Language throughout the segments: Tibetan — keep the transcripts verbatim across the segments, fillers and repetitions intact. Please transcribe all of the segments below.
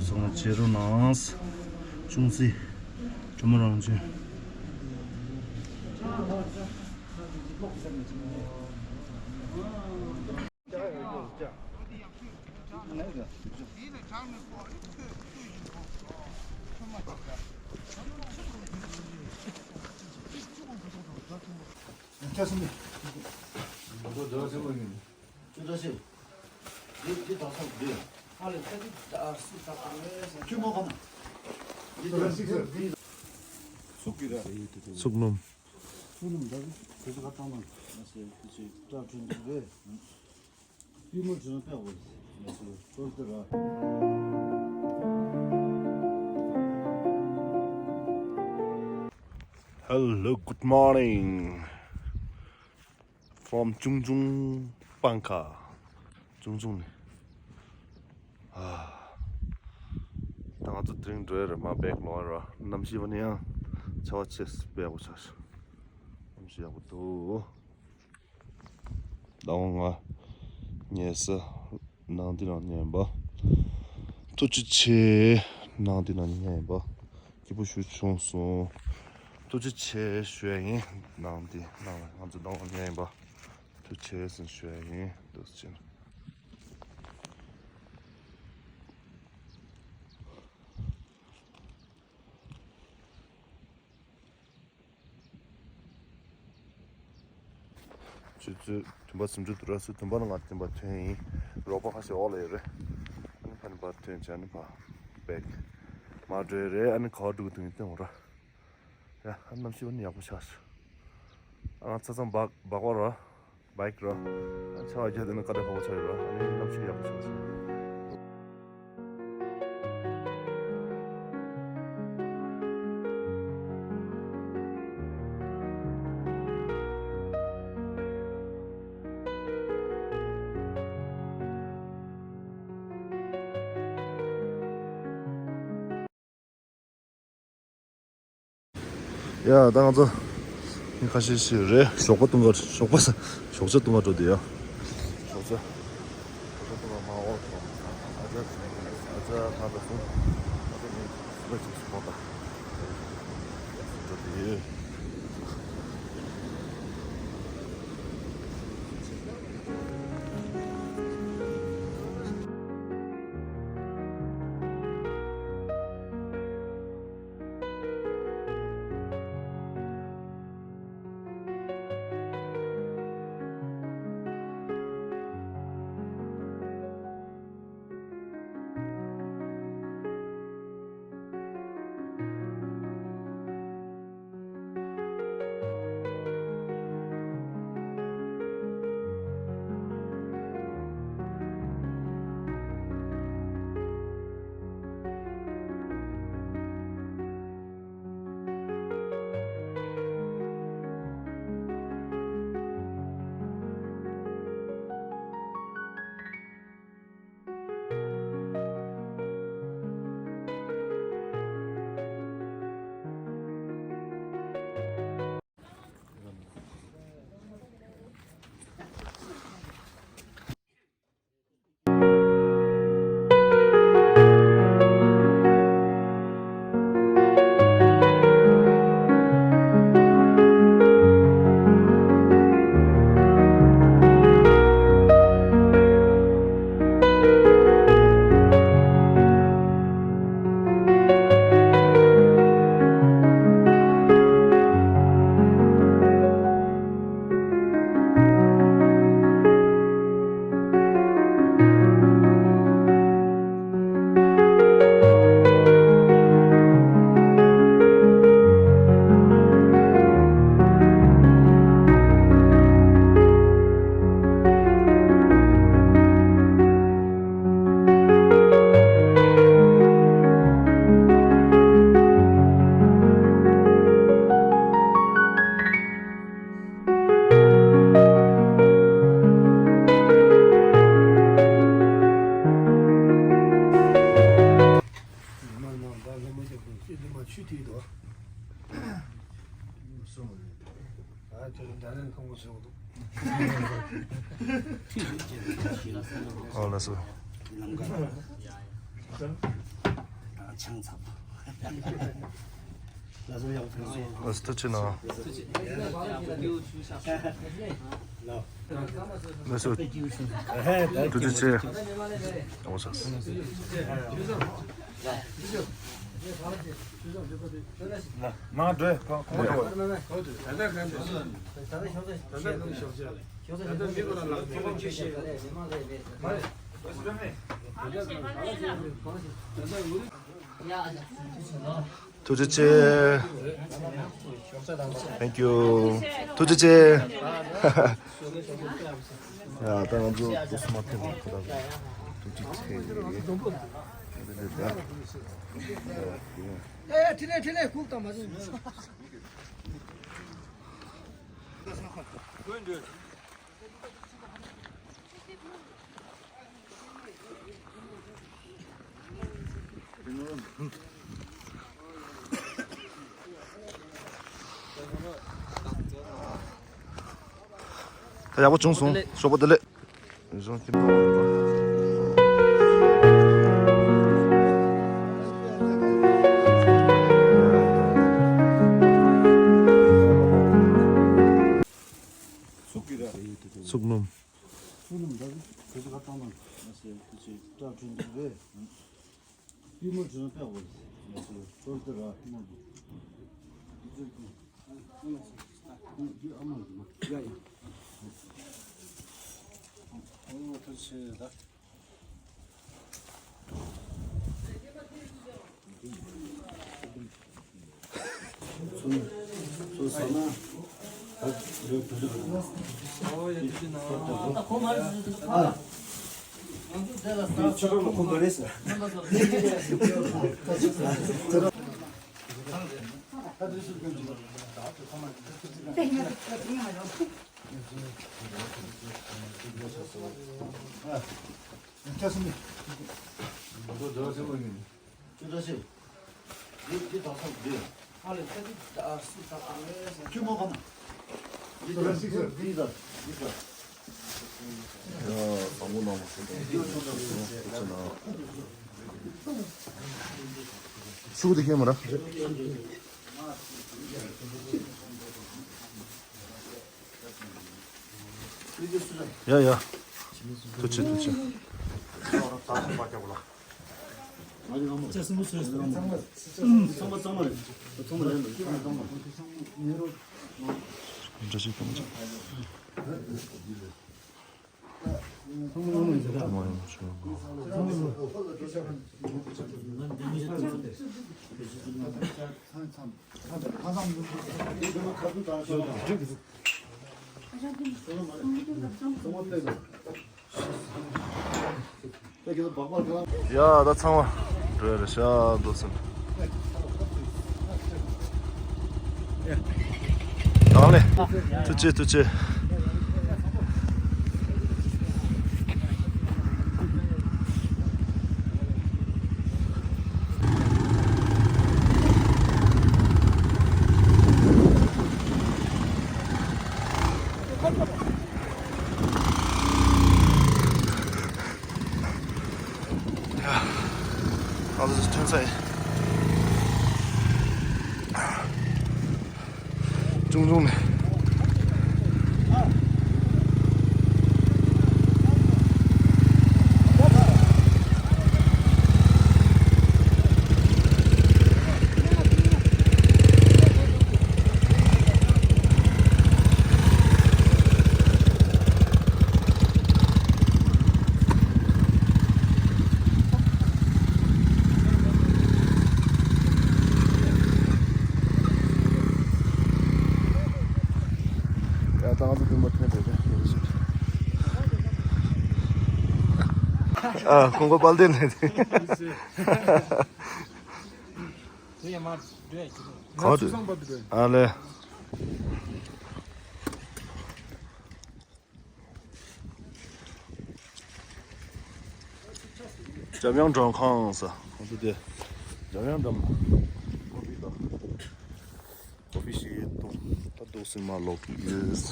ཚང་མ་བྱེད་རོགས་གནང་། ཅུང་ཟད་ཇོ་མོ་རང་བྱོན། ཚུགས་སྣུམ། Hello, good morning from ཅུང་ཅུང་སྤང་ཁ། ཅུང་ཅུང་ནས། ཨ། ད་ང་ཚོ་དེ་རིང་འགྲོ་ཡ་རེད། མ་བེག་ལོང་ཡ་ར། གནམ་གཤིས་བ་ནི་ཡང་ཆར་པ་ཆེ་སི་བེག་པོ་ཆགས་ཤག་གནམ་གཤིས་ཡག་པོ་འདུག་ད་འོང་ང་ཉལ་ས་ནང་འདི་ནང་ཉལ་ཡིན་པ། ཐུགས་རྗེ་ཆེ། ནང་འདི་ནང་ཉལ་ཡིན་པ། སྐྱིད་པོ་ཞུ་བྱུང་སོང་། ཐུགས་རྗེ་ཆེ་ཞུ་ཡ་ཡིན། ནང་འདི་ནང་ལ་ང་ཚོ་ནང་ལ་ཉལ་ཡིན་པ། ཐུགས་རྗེ་ཆེ་ཟེར་ཞུ་ཡ་ཡིན། འདུག་སེ་བྱས་ན། ཆུ་ཚོད་བདུན་པ་སུམ་ཅུ་དུ་ར། སུ་བདུན་པ་ལ་ང་བདུན་པ་ཐོན་ཡིན། རོགས་པ་ཁ་ཤས་འོག་ལ་ཡོད་རེད། ཨ་ནི་ཕ་ནི་པར་ཐོན་བྱས་ནི་ཕ་བེག་མ་འགྲོ་ཡི་རེད། ཨ་ནི་ག་བ་འགྲོ་གི་འདུག་ཡིན་ཐོན་འོ་ར། ཡ་ཨ་ནི་གནམ་གཤིས་ཨ་ནི་ཡག་པོ་ཆགས་ཤག་ཨ་ང་ཚ་ཚང་སྦག་སྦག་པ་ར། བའིག་ར། ཆར་པ་བརྒྱབ་དེ་ནི་ཀ་ད་ཁ་བོ་ཆགས་ཡོད་ར། ཨ་ནི་གནམ་གཤིས་ཡག་པོ་ཆགས་སོང་། ཡ་ད་ང་ཚོ་མི་ཁ་ཤས་ཤིག་རེད། ཞོགས་པ་བཏུང་ག་ཞོགས་པ་ས་ཞོགས་ཇ་བཏུང་ག་འགྲོ་དེ་ཡ། ཞོགས་ཇ། ཞོགས་ཇ་བཏུང་ག་མ་འོག་ཐོང་ཨ་ཅག་ཨ་ཅག་ང་ད་སོང་ཨ་ཅག་མི་སུ་ལ་ཅིག་སུ་ཁོང་ད་འགྲོ་དེ་ཡོད། མ་ནང་ད་ལྷ་མོ་རྒྱབ་དང་ཅི་འདི་མ་ཆུ་ཐིག་དོ། སོང་རེད། ཨ་ཅོ་ད་ནི་ཁོང་གི་སོང་འདུག་ཨོ་ལགས་སོ། ལམ་ཀ། ཆང་ཚབ། ལགས་སོ། ཡག་པོ་ཐུག་སོང་། ལགས་སོ། ཐུགས་རྗེ་གནང་། ལགས་སོ། ཐུགས་རྗེ་ཆེ། ཡག་པོ་ཆགས་སོང་། མ་འགྲོ། ཁོང་ཁོང་འགྲོ། ཐུགས་རྗེ་ཆེ། Thank you. ཐུགས་རྗེ་ཆེ། ཡ། ད་ང་ཚོ་དུས་སུ་མ་ཕེབས་པར་ཁོ་ཐག་ཐུགས་རྗེ་ཆེ། ཡ་ཡ། ཁྲིད་ལས་ཁྲིད་ལས་ཁུག་དང་མ་བྱུང་། ད་ཡག་པོ་བྱུང་སོང་། ཞོགས་པ་བདེ་ལེགས། གཞུང་ཁྱིམ་ཚང་། ཚུགས་སྣུམ། ཚུགས་སྣུམ་ད་ག་ཚོད་ག་བཏང་ན་ང་ཟེར་དུ་ཆེ་སྐྲ་བྲུན་འདུག་རེད། པུས་མོ་བྲུན་པས་འོ་ང་ཟེར་ཏོར་ཏེ་ར་ཨ་མ་འདུག་འདི་ཚོད་ཀྱི་འདི་ཨ་མ་འདུག་ཡ་ཡ། འོ་ཐུགས་ཆེ་ད། ཤུགས་དེ་ཁྱེར་མ་ར། ཡ་ཡ། ཐུགས་རྗེ་ཆེ། ཐུགས་རྗེ་ཆེ། འདྲ་ཞིག་གཏོང་ཆོག་ཡ། ད་ཚང་མ་འགྲོ་ཡ་རེད་ཤག་འགྲོ་ཟིན། ཨ་ལེ། ཐུགས་རྗེ་ཆེ། ཐུགས་རྗེ་ཆེ། ང་ཚོ་ཐོན་ས་ཡིན། ཅུང་ཅུང་ནས། ཡ། ད་ང་ཚོ་བདུན་པ་ཐོན་བསྡད་དེ། ཨ། ཁོང་ཁོ་དཔལ་ལྡན་ལས་དེ། ག་རེ། ཨ་ལེ། འཇམ་དབྱངས་སྒྲོལ་ཁང་ཟེར། ང་ཚོ་དེ་འཇམ་དབྱངས་འགྲམ་ལ་ཀོ་ཕི་དང་། ཀོ་ཕི་ཞིག་འཐུང་། ད་འདུག་སེ་མར་ལོག་གི་ཡོད།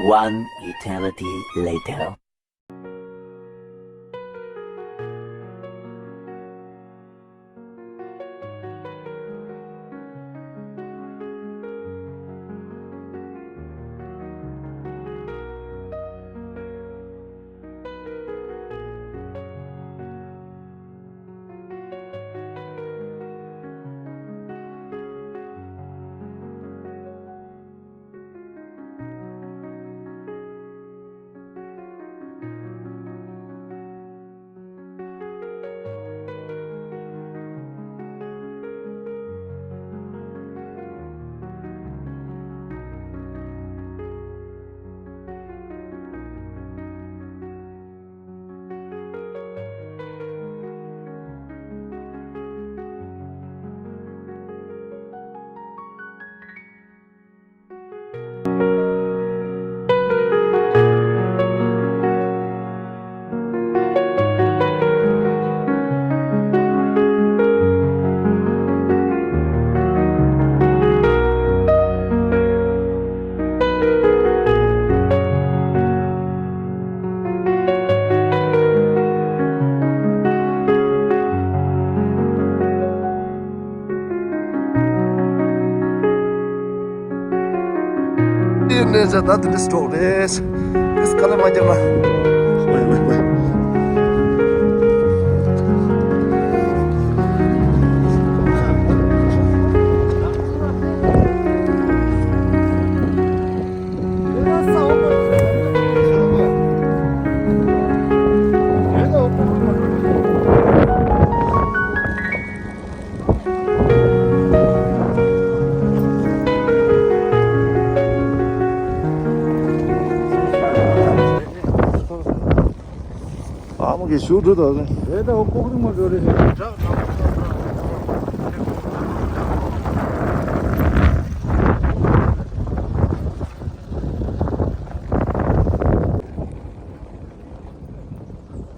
One eternity later. འདི་ནས་ད་དེ་འདྲ་སྤྲོ་རེད། དེ་སྐལ་མ་རྒྱབ་ན། ཝེ་ཝེ་ཝེ། ཨ་མ་གི་ཞུ་འགྲོ་དང་། རེད་ད། འོ་ཀོག་རིང་མ་འགྲོ་རེད།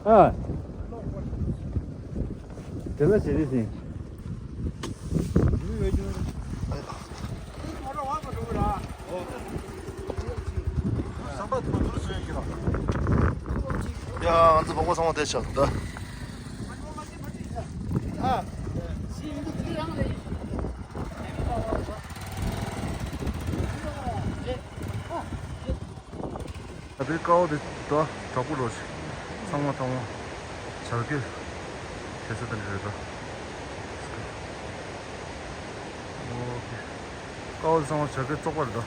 ཨ། དེ་ལ་བྱེད་རེས་ཟིན། ཡ། ང་ཚོ་བོང་བུ་ཚང་མ་དེ་ཆགས་འདུག་ད། ད་ལྟའི་ཀ་བ་དེ་ད་དྲག་པོ་རོ་ཞིག་ཚང་མ་ཚང་མ་བྱ་རྒོད་བྱེད་ས་དེ་འདྲ་རེད་ད། ཨོ་ཀེ། ཀ་བ་དེ་ཚང་མ་བྱ་རྒོད་བཙོག་པ་རེད་ད།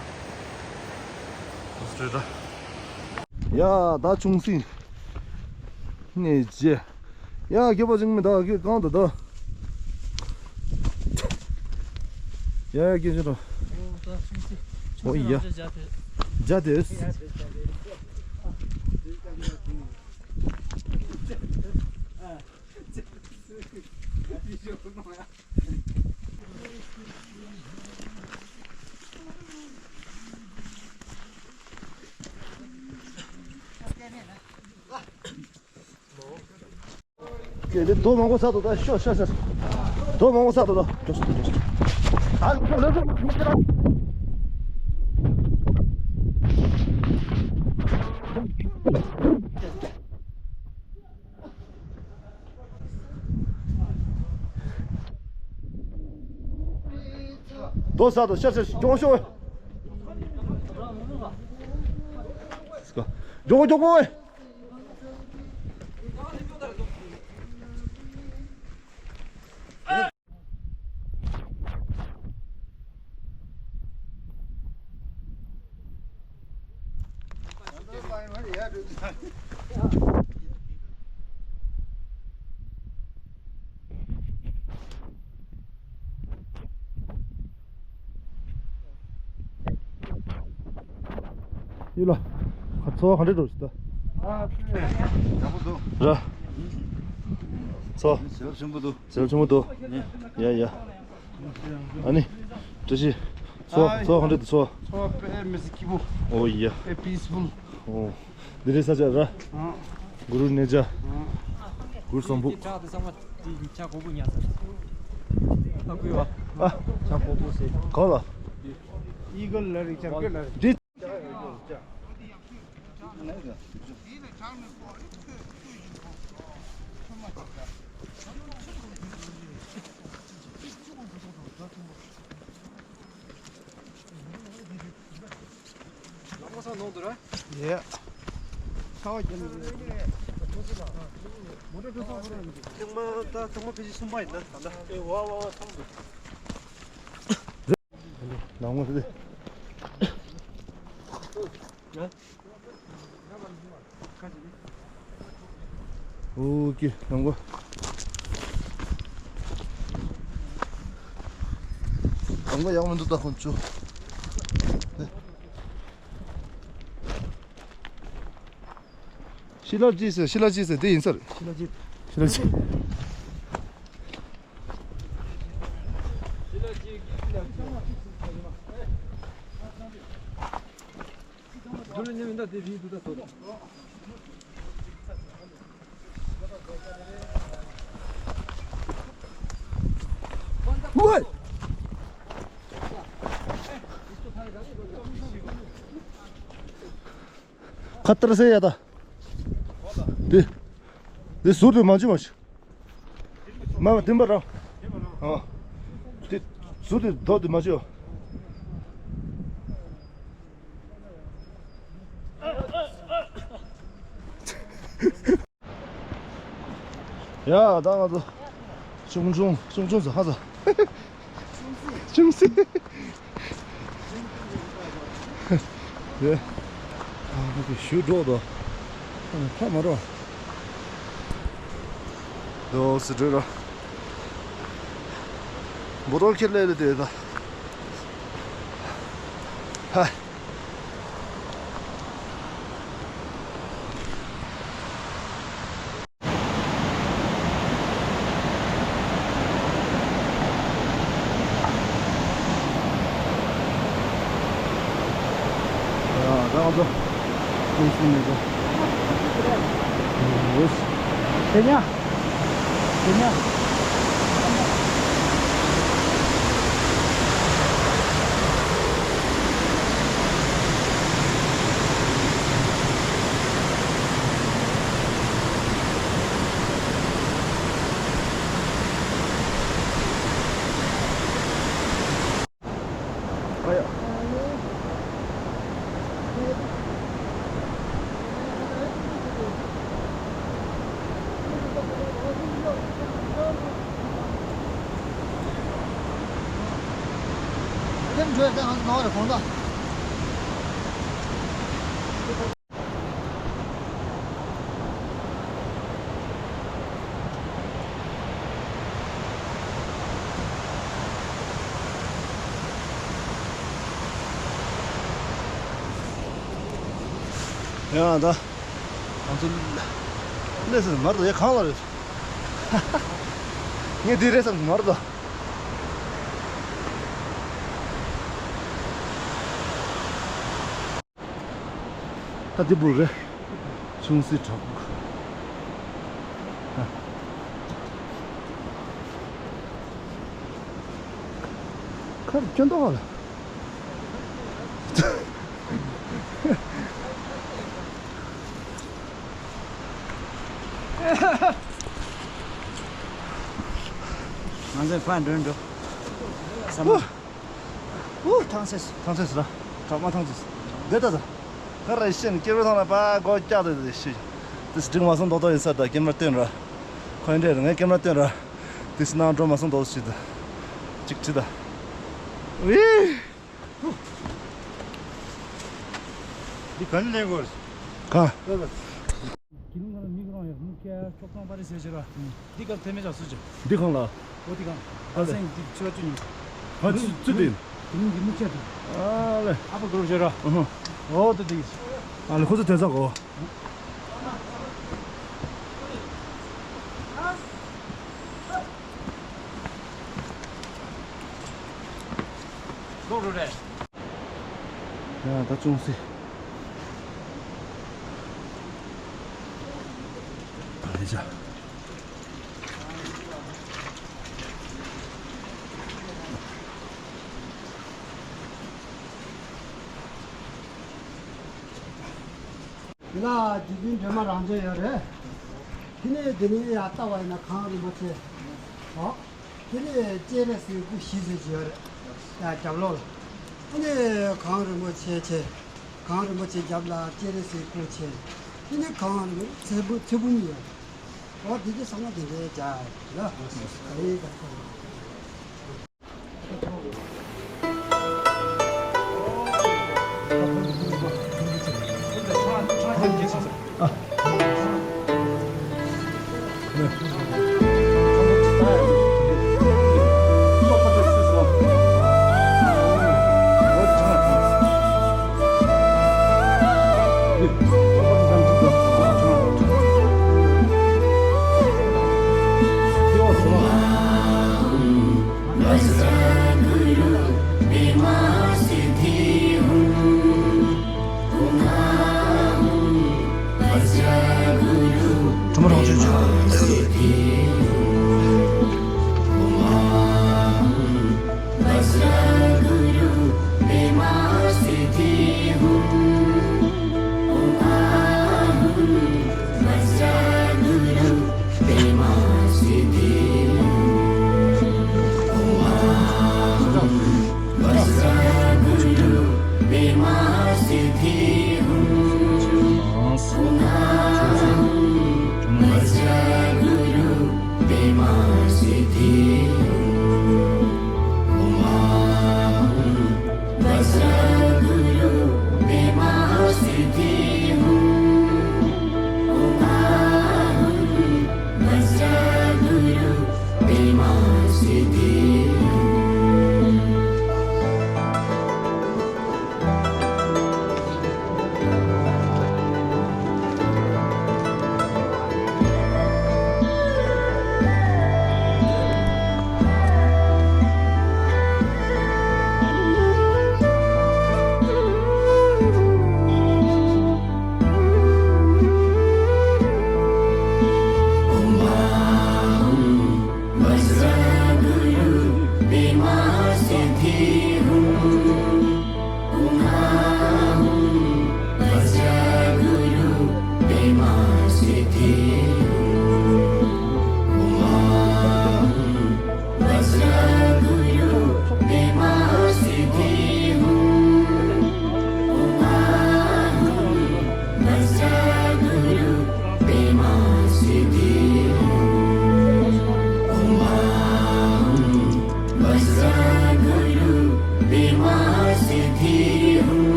ཨོ་སི་ཀྲི་ད། ཡ་ད་ཆུང་སྲིད་ནས་རྗེ། ཡ་སྐྱེས་པ་ཅིག་མི་ད་སྐྱེས་གང་དུ་ད། ཡ་ཡ་སྐྱེས་ཅིག་ད། ཨོ་ཡ། ཇ་དེ། དེ་དེ་རྡོ་མང་པོ་ཟ་འདུག་ད། ཤོ་ཤོ་ཤོ། རྡོ་མང་པོ་ཟ་འདུག་ད། འགྲོ་སོང་། འགྲོ་སོང་། ཨ་ལ་ལ་ལ། རྡོ་ཟ་འདུག་ཤོ་ཤོ་ཤོ། མགྱོགས་ཤོ། མགྱོགས་པོ་མགྱོགས་པོ། ཡིན་ལ། ཁ་ཚོ་ག་འདྲ་འགྲོ་ཞིག་ད། ཡག་པོ་འདུག་ར། ཚོ། ཟེར་ཆེན་པོ་འདུག་ཟེར་ཆེན་པོ་འདུག་ཡ་ཡ། ཨ་ནི། བཀྲ་ཤིས། ཚོ་ཚོ་ག་འདྲ་འདུག་ཚོ། ཚོ་དཔེ་མི་སྲིད་སྐྱིད་པོ། ཨོ་ཡ། དཔེ་པིས་ཕུལ། ཨོ། འདི་རེད་ས་ཆ་ར། གུ་རུ་གནས་བྱ། གུ་རུ་སམ་བྷོ། ཨ། གོ་ལ། ཨི་གལ་ལ་རེད། ཅར་གི་ལ་རེད། འདི། ལམ་ཁ་སང་ནོར་འདུག་ར། ཡེ། ཚ་བ་རྒྱབ་ནས། ཐེངས་མ་ད་ཐེངས་མ་ཕལ་ཆེར་གསུམ་པ་ཡིན་ན་ད་ལྟ། ཨེ་ཝ་ཝ་ཝ་ཚང་འདུག་ནང་ངོ་རེད། ཨོ་ཀེ། ནང་ངོ་། ནང་ངོ་ཡག་མི་འདུག་ད་ཁོང་ཚོ། ཤི་ལ་ཅི་ཟེར། ཤི་ལ་ཅི་ཟེར། དེ་ཡིན་ས་རེད། ཤི་ལ་ཅི། ཤི་ལ་ཅི། ཝེ། ཁ་ཏར་སེ་ཡ་ད། དེ། དེ་ཟུར་དུ་མ་འཇུ་མ་ཞིག་མ་མ་དེན་པ་རང་། ཨ། དེ་ཟུར་དུ་རྡོ་དུ་མ་འཇུ། ཡ་ད་ང་ཚོ་ཆུང་ཆུང་ཆུང་ཆུང་ཟེར་ཧ་ཟ། ཆུང་སྲིད། ཡ། ཨ་ཁུ་ཞུ་འགྲོ་དོ། ཨ་ནི་ཕ་མ་རོ། དོ་སི་འགྲོ་རོ། བོ་ཏོལ་ཁྱེར་ལེ་ལེ་དེ་ད། ཧ། ཡ། ད་ང་ཚོ་ཀུང་སི་ནས་ཚོ། དེ་ཉ། དེ་ཉ། ཡང་ད། ང་ཚོ་སླེབས་ཟིན་མར་དུ་ཡ་གང་ལ་རེད། ངས་འདི་རེད་བསམ་མར་དུ། ད་འདི་བུ་རེད། ཆུང་སྲིད་དྲག་པོ། ཁར་སྐྱོན་ཏོག་ལ། ང་ཚོའི་ཕ་འགྲོ་འགྲོ། ས་མ། ཨུ། ཐང་སེ། ཐང་སེ་ར། གྲོག་མ་ཐང་སེ། འདི་ལྟ་ད། ཁ་ར་ཤན་སྐྱེ་བོ་ཐང་ལ་པ་གོ་སྐྱག་དེ་དེ་ཤི། དེ་སི་འགྲིག་མ་སོང་རྡོག་རྡོག་ཡིན་ས་ད་ཀེམ་ར་སྟོན་ར། ཁོ་ཡིན་འདྲེ་ར་ངས་ཀེམ་ར་སྟོན་ར། དེ་སི་ནང་འགྲོ་མ་སོང་རྡོག་ཤི་ད། ཅིག་ཁྲི་ད། ཝི། འདི་ག་ནས་ལེན་དགོས་རེད། ག། ལྟོས་པ། དེ་རིང་ང་ལ་མིག་རང་ཡོད་མུ་ཀེ་ཆོག་ཚང་པ་རེད་ཟེར་བྱེད་ར། འདི་ག་ཐེ་མེ་ཅག་སུ་བྱེད། འདི་གང་ལ། འོ་དེ་གང་། ཨ་ལེ། ཨ་སེང་འདི་ཆུ་བ་ཆུ་ཉུང་། ཨ་ཆུ་ཆུ་དེ། དེ་རིང་འདི་མུ་ཀེ་དེ། ཨ་ལེ། ཨ་ཕ་གུ་རུ་བྱེད་ར། ཨ་ཧ། འོ་དེ་དེ། ཨ་ལེ་ཁོ་ཚོ་དེ་ཚ་གོ། ལོག་རུ་རེད། ཡ་ད་ཅུང་ཟད། ཨ་ལེ་ཅག་དེ་ལ་རྗེ་བཙུན་སྒྲོལ་མ་རང་བྱོན་ཡོད་རེད། དེ་ནས་དེ་ནས་ཡར་ལྟ་བ་ཡིན་ན་གངས་རིན་པོ་ཆེ། ཨོ། དེ་ནས་སྤྱན་རས་གཟིགས་སྐུ་བཞི་ཟེར་གྱི་ཡོད་རེད། ཡར་རྒྱབ་ལོགས་ལ། དེ་ནས་གངས་རིན་པོ་ཆེ་ཆེ། གངས་རིན་པོ་ཆེ་རྒྱབ་ལ་སྤྱན་རས་གཟིགས་སྐུ་ཆེ། དེ་ནས་གངས་རིན་པོ་ཚེ་བུམ་ཚེ་བུམ་ཡོད་རེད། ཨོ་དེ་ཚོ་ཚང་མ་དེ་འདྲའི་རྒྱ་ཡོད་རེད་ལ། ཨེ་ད་ཁོ།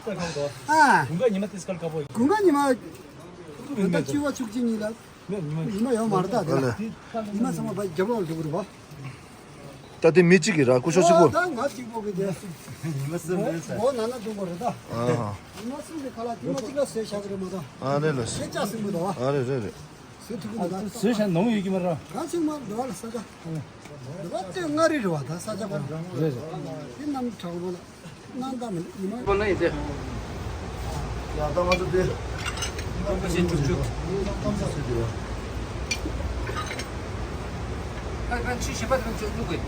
ཨ། དགུན་ཁ་ཉི་མ་ཏིས་ཀལ་དཀར་པོ་ཡིན། དགུན་ཁ་ཉི་མ། ད་བཅུ་པ་བཅུ་གཅིག་ཉིན་ལ། ཉི་མ་ཡོད་མ་རེད་ད་དེ་ལ། ཉི་མ་ཚང་མ་བ་རྒྱབ་ལོག་འགྲོ་གི་རེད་བ། ད་དེ་མི་གཅིག་གིས་ར་སྐུ་ཞབས་གཅིག་པོ། ད་ང་གཅིག་པོ་གི་དེ། ཉི་མ་གསུམ་རེད་ས། འོ་ན་ན་འགྲོ་གི་རེད་ད། ཨ་ཧ། ཉི་མ་གསུམ་གི་ཁ་ལ་ཉི་མ་གཅིག་ལ་ཟས་བཞག་གི་རེད་མ་ད། ཨ་རེད་ལ། ཁྱེད་ཅག་གསུམ་གི་ད་བ། ཨ་རེད་རེད་རེད། ཟས་ཐུབ་གི་ད། ཟས་བཞག་ནོར་ཡོད་ཀྱི་མ་རེད། ང་ཚང་མ་འགྲོ་བ་ལ་ས་ཆ། འགྲོ་བ་དེ་ལྔ་རེ་རེད་བ་ད་ས་ཆ་ག་རེད་རེད། དེ་རྣམས་དྲག་པོ་ལ། ནང་ད་མི་ཉི་མ། པོ་ན་ཡིན་ཏེ། ཡ་ད་ང་ཚོ་དེ། ཀྲུང་གོ་ཆེན་བཅུ་བཅུ། ཀམ་ས་སུ་དེ་བ། ཁ་ཁ་ཆུ་ཞིམ་པ་དེ་ཚོ་བཅུག་དགོས།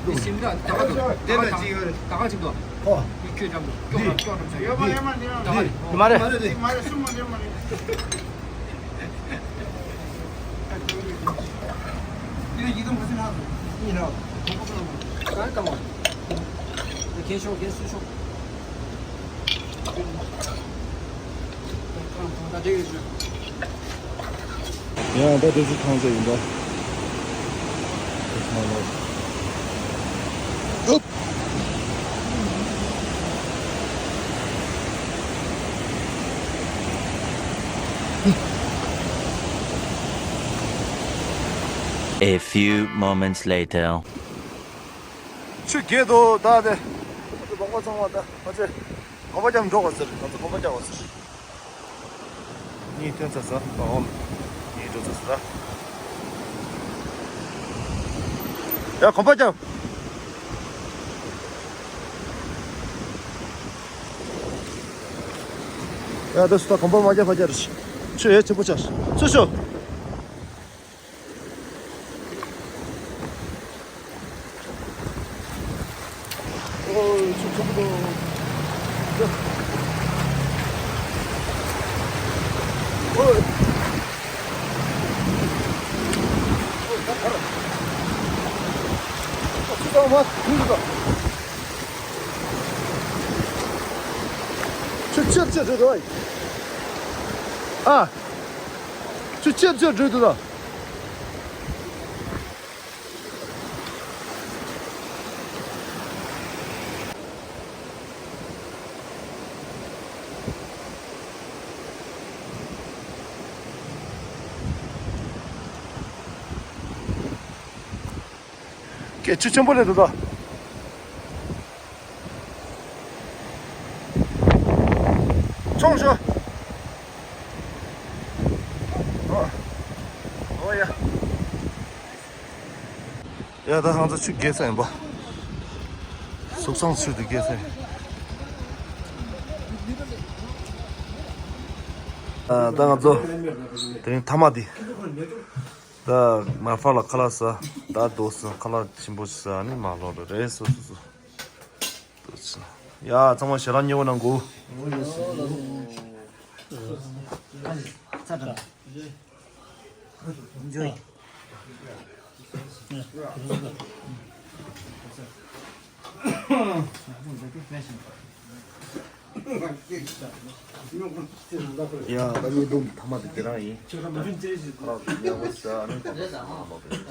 དེ་ཞིམ་ད་ད་ག་དུ་ད་ག་ད་ག་ཅིག་ཡོད་རེད། ད་ག་ཅིག་དུ། ཧོ། ཡི་ཁྱོད་འགྲམ་དུ་ཀྱོག་འགྲམ་ཀྱོག་འགྲམ་ཆ་ཡོད་མ་རེད་མ་རེད་མ་རེད། མ་རེད་མ་རེད་མ་རེད་སུ་མ་རེད་མ་རེད། ཡང་ད་དེ་ཚོ་ཐང་ཚད་ཡིན་པ། A few moments later. ཆུ་རྒྱས་འདུག་ད་དེ། ལོག་པ་ཚང་མ་ད་ཕ་ཚེ། གོམ་པ་རྒྱབ་འགྲོ་དགོས་ཟེར། ང་ཚོ་གོམ་པ་རྒྱག་དགོས་ཟེར། གཉིས་ཐོན་ཚར་ས། ཨོམ། གཉིས་འགྲོ་ཚར་ས་ད། ཡ་གོམ་པ་རྒྱབ། ཡ་ད་སུ་ད་གོམ་པ་མ་རྒྱབ་ཕ་རྒྱབ་རེད། ཆུ་ཡོད་ཆེན་པོ་ཆགས། ཚུར་ཤོག། ཨོ་ཆུ་ཆེན་པོ་འདུག། ཨོ། ཆུ་ཚང་མ་ཁུལ་འདུག། ཆུ་ཆེར་ཆེར་འགྲོ་འདུག་ཨ། ཨ། ཆུ་ཆེར་ཆེར་འགྲོ་འདུག་ད། སྐད་ཆུ་ཆེན་པོ་སླེབས་འདུག་ད། མཆོང་ཤོག། ཨོ། ཨོ་ཡ། ཡ་ད་ང་ཚོ་ཆུ་རྒྱས་ས་ཡིན་པ། ཟུག་གཟང་ཆུ་དེ་རྒྱས་ས་ཡིན། ཨ་ད་ང་ཚོ་དེ་རིང་མཐའ་མ་དེ། ད་མར་ཕར་ལ་ཁ་ལག་ཟ། ད་རྡོ་ཟ་ཁ་ལག་ཆེན་པོ་ཞིག་ཟ་ནི་མར་ལོག་རེད། རེད་སོ་སོ་སོ། ཡ་ཚང་མ་ཞེ་དྲག་མཉེས་པོ་གནང་དགོས། ཡ་ད་ཉེས་རྡུང་མཐའ་མ་དེ་དེ་རང་ཡིན། ཁ་ལག་མཉེས་པོ་ཟ་ནི་ཁ་ལག་ཟ་ནི་ལོག་རེད།